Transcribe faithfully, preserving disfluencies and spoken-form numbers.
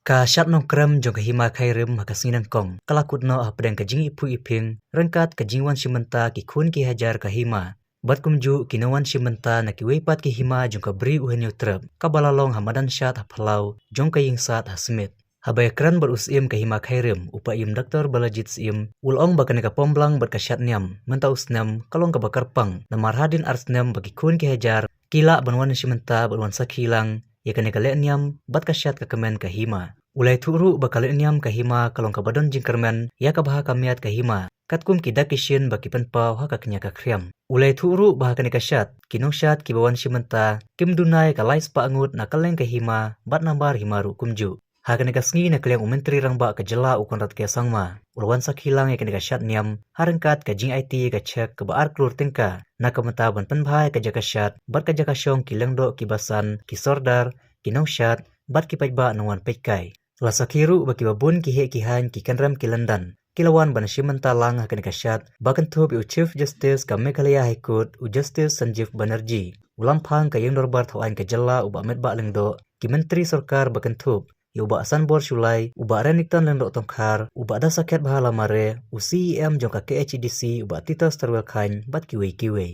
Ka shad nongkrem jong ka hima Khyrim ha ka sngi Nyngkong ka la kut noh hapdeng ka jingiphuh iphieng ryngkat ka jingwan shim bynta ki khun ki hajar ka hima. Bad kumjuh ki nongwan shim bynta na kiwei pat ki hima jong ka Bri u Hynñiewtrep kaba la long ha madan shad ha phyllaw jong ka ïing shad ha Smit. Haba ïakren bad u Syiem ka hima Khyrim, u Paiem Doctor Balajied Syiem, u la ong ba kane ka pom blang bad ka shad niam mynta u snem ka long kaba kyrpang, namar hadien ar snem ba ki khun ki hajar ki lah ban wan shim bynta bad wan sakhi lang ïa kane ka leh niam bad ka shad ka kmen ka hima. U la ïathuh ruh ba ka leh niam ka hima ka long kaba don jingkyrmen ïa ka bha ka miat ka hima, katkum ki dak ki shin ba ki pynpaw ha ka kñia ka khriam. U la ïathuh ruh ba ha kane ka shad, ki nongshad kiba wan shim bynta kim duna ïa ka lai spah ngut na kylleng ka hima bad nambar hima ruh kumjuh. Ha kane ka sngi, na ka liang u Myntri Rangbah ka jylla u Conrad K Sangma u la wan sakhi lang ïa kane ka shad niam ha ryngkat ka jingaiti ïa ka chek kaba ar klur tyngka na ka bynta ban pynbha ïa ka jaka shad bad ka jaka shong ki lyngdoh kiba san, ki sordar, ki nongshad bad ki paidbah nongwan peitkai. La sakhi ruh ba kiba bun ki heh ki haiñ, ki kynrem ki lyndan ki la wan ban shim bynta lang ha kane ka shad ba kynthup ïa u Chief Justice ka Meghalaya High Court, u Justice Sanjeev Banerjee. U Lamphang ka Ïing Dorbar Thawaiñ ka jylla u Bah Metbah Lyngdoh, ki myntri sorkar ba kynthup ïa u Bah Sanbor Shullai, u Bah Renikton Lyngdoh Tongkhar, u Bah Dasakhiatbha Lamare, u C E M jong ka K H A D C, u Bah Titos Terwel Chyne bad kiwei kiwei.